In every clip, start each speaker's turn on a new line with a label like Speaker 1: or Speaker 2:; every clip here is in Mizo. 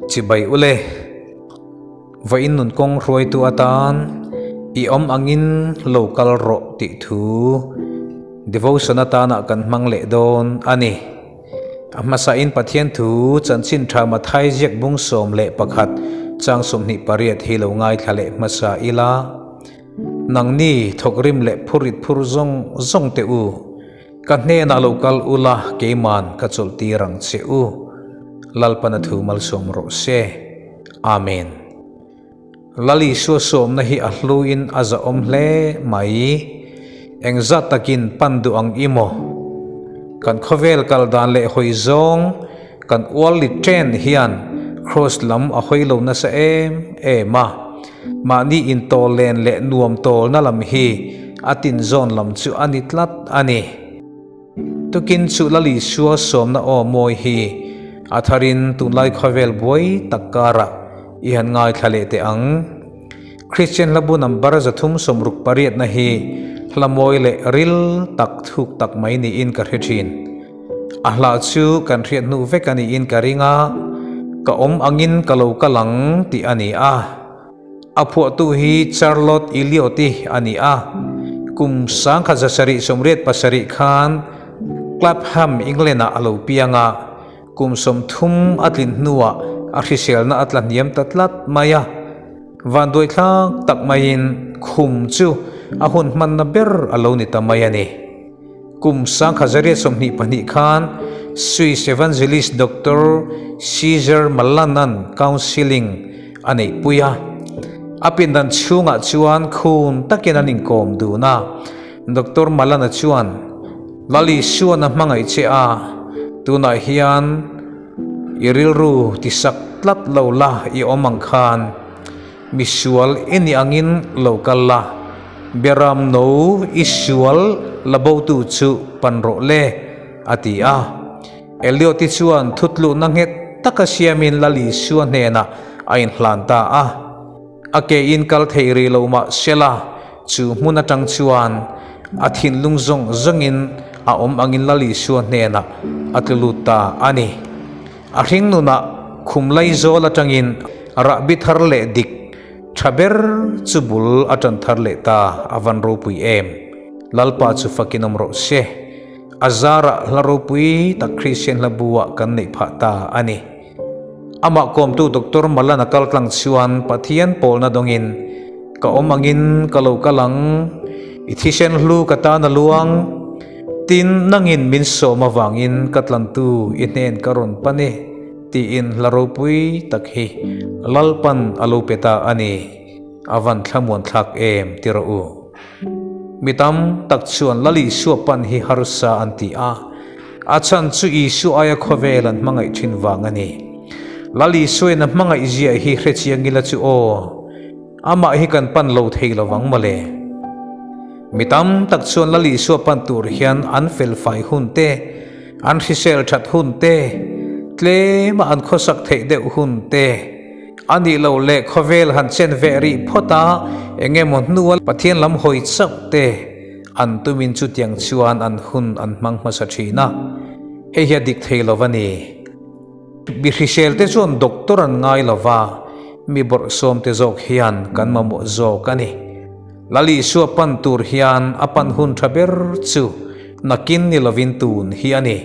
Speaker 1: Chibai ule, vawiin nun kawng hruaitu atan i awm angin lo kal rawh tih thu devotion atana kan hmang leh dawn a ni. A hmasain Pathian thu chanchin tha Mathai ziak bung 11 chang 28 hi lo ngaithla leh hmasa ila. Nangni thawkrim leh phurit phur zawng zawng teh u. Ka hnenah lo kal ula keiman ka chawlh tir ang che u. Lalpana thu malsawm rawh se. Amen. Lal Isua sawmna hi a hluin a zahawm hle mai. Engzat takin pan duh ang i maw? Kan khawvel kal dan leh hawi zawng kan ual lit ṭen hian Kraws lam a hawi lo nasa em em a. Mahni intawl len leh nuam tawlna lam hi a tinzawn lam chu a ni tlat a ni. Tukin chu Lal Isua sawmna aw mawi hi a tharin tunlai khawvel buai tak karah i han ngaithla leh teh ang. Kristian hlabu number 368 na hi hla mawi leh ril tak thuk tak mai niin ka hre thin. A hla chu kan hriat hnu vek a niin ka ring a, ka awm angin ka lo kal ang tih a ni a. A phuahtu hi Charlotte Elliott-i a ni a, kum 1787 khan Clapham, England-ah a lo piang a, kum 30 a tlin hnuah a hriselna a tla hniam ta tlat mai a. Vanduaithlak tak maiin khum chu a hun hmanna ber a lo ni ta mai a ni. Kum 1922 khan Swiss evangelist Doctor Cesar Malan-a'n counselling a neihpui a. A pindan chhungah chuan khun takin an inkawm dun a. Doctor Malan-a chuan, Lal Isuan a hmangaih che a, tunah hian i rilru tisak tlat lo la i awm ang khan Misual i nih angin lo kal la, Beram no i sual la botu chu pan rawh le, a ti a. Eliot-i chuan thutluhna nghet taka siamin Lal Isua hnenah a inhlan ta a. A ke in kal thei rih lo mah sela, chu hmun atang chuan a thinlung zawng zawngin a awm angin Lal Isua hnenah a tlu lut ta a ni. A hring nunah khum laizawl atangin rahbi thar leh dik tha ber chu bul a tan thar leh ta a van ropui em. Lalpa chu fakin awm rawh se. A zarah hla ropui tak Kristian hla buah kan neih phah ta a ni. Amah kawmtu Doctor Malana kal tlang chuan Pathian pawlna dawngin ka awm angin ka lo kal ang, i thisen hlu ka tan a luang, Tin, nangin min sawm avangin ka tlantu i hnen ka rawn pan e, tiin hla ropui tak hi Lalpan a lo pe ta a ni. A van thlamuan thlak em ti rawh u. Mi tam tak chuan Lal Isua pan hi harsa an ti a, a chhan chu Isua aia khawvel an hmangaih thin vang a ni. Lal Isuain a hmangaih ziah hi hrechiang ila chu aw, amah hi kan pan lo thei lovang mawle. Mi tam tak chuan Lal Isua pan tur hian an fel fai hun te, an hrisel that hun te, tlema an khawsak theih deuh hun te, a nih loh leh khawvel han chen veh rih phawt a, eng emaw hnua Pathian lam hawi chauh te an tumin chutiang chuan an hun an hmang hmasa thin a, hei hi a dik thei lo a ni. Mi hrisel te chuan doctor an ngai lo va, mi bawrhsawm te zawk hian kan mamawh zawk a ni. Lal Isua pan tur hian a pan hun tha ber chu nakin ni lovin tun hi a ni.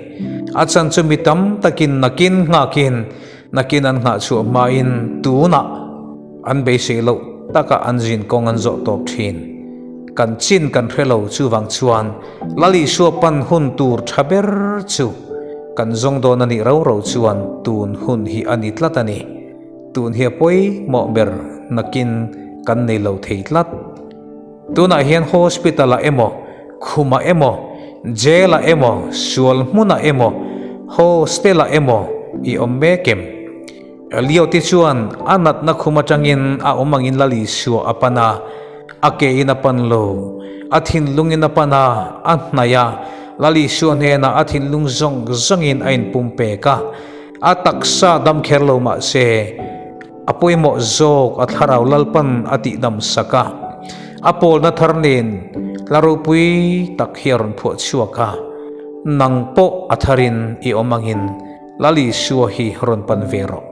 Speaker 1: A chan chu mi tam takin nakin nghakin nakin an nghah chhuah hmain tunah an beisei loh taka an zin kawng an zawh tawp thin. Kan chin kan hre lo chuvang chuan Lal Isua pan hun tur tha ber chu kan zawng dawn a nih ro ro chuan tun hun hi a ni tlat a ni. Tun hi a pawimawh ber nakin kan nei lo thei tlat. Tunah hian hospital ah emaw, khumah emaw, jail ah emaw, sual hmunah emaw, hostel ah emaw i awm mek em? Eliot-i chuan a natna khum atangin a awm angin Lal Isua a pan a, a ke in a pan lo, a thinlung in a pan a, a hnaih a, Lal Isua hnenah a thinlung zawng zawngin a inpumpek a. A taksa dam kher lo mah se, a pawimawh zawk a thlarau Lalpan a tih dam sak a, a pawlna thar nen hla ropui tak hi a rawn phuah chhuak a, nang pawh a tharin i awm angin Lal Isua hi rawn pan ve rawh.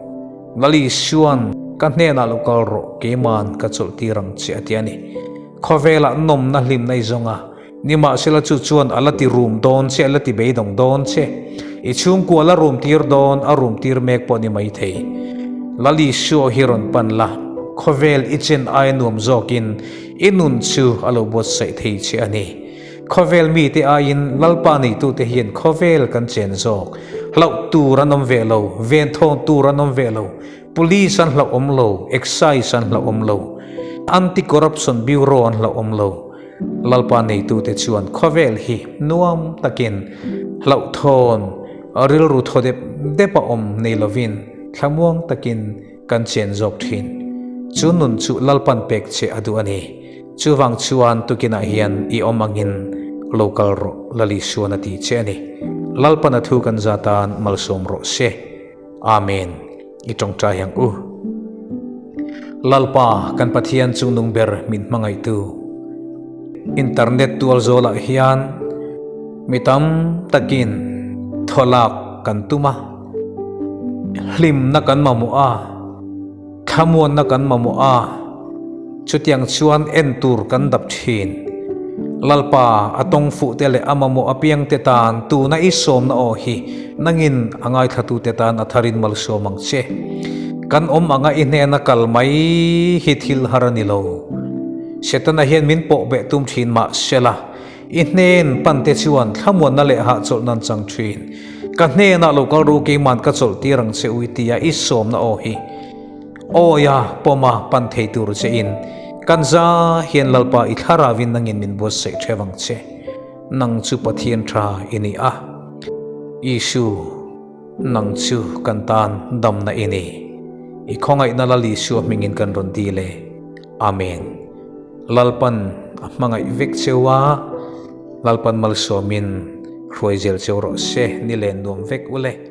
Speaker 1: Lal Isua'n, Ka hnenah lo kal rawh, keima'n ka chawlhtir ang che a ti a ni. Khawvelah nawmna hlimna i zawng a, nimahsela chu chuan a la ti rum dawn che, a la ti beidawng dawn che. I chhungkua la rum tir dawn, a rum tir mek pawh ni maithei. Lal Isua hi rawn pan la, khawvel i chen aia nuam zawkin i nun chu a lo buatsaih thei che a ni. Khawvel mite aiin Lalpa neitute hian khawvel kan chen zawk. Hlauh tur an awm ve lo, venthawn tur an awm ve lo, Police an hlauh awm lo, Excise an hlauh awm lo, Anti-Corruption Bureau an hlauh awm lo. Lalpa neitute chuan khawvel hi nuam takin hlauhthawn, rilru thaw dep dep a awm nei lovin thlamuang takin kan chen zawk thin. Chu nun chu Lalpan pek che a duh a ni. Chuvang chuan tukinah hian i awm angin lo kal rawh, Lal Isuan a ti che a ni. Lalpan a thu kan zatan malsawm rawh se. Amen. I tawngtai ang u. Lalpa kan Pathian chungnung ber min hmangaihtu. Internet tual zawlah hian mi tam takin thawlak kan tum a, hlimna kan mamawh a, Thlamuanna kan mamawh a, chutiang chuan en tur kan dap thin. Lalpa, a tawng fuh te leh a mamawh apiang te tan tuna i sawmna aw hi nangin a ngaithlatute tan a tharin malsawm ang che. Kan awm anga i hnena kal mai hi thil har a ni lo. Setana hian min pawh beh tum thin mah sela, I hnen pante chuan thlamuanna leh hahchawlh nan chang thin. Ka hnenah lo kal ru keiman ka chawlh tir ang che ui tia i sawmna aw hi awia pawma pan thei tur che in kan za hian Lalpa i thlarauin nangin min buatsaih theuh ang che. Nang chu Pathian tha i ni a, Isu nang chu kan tan damna i ni. I khawngaihna Lal Isua hmingin kan rawn dil e. Amen. Lalpan a hmangaih vek cheu a, Lalpan malsawmin hruai zel cheu rawh se, ni len nuam vek ule.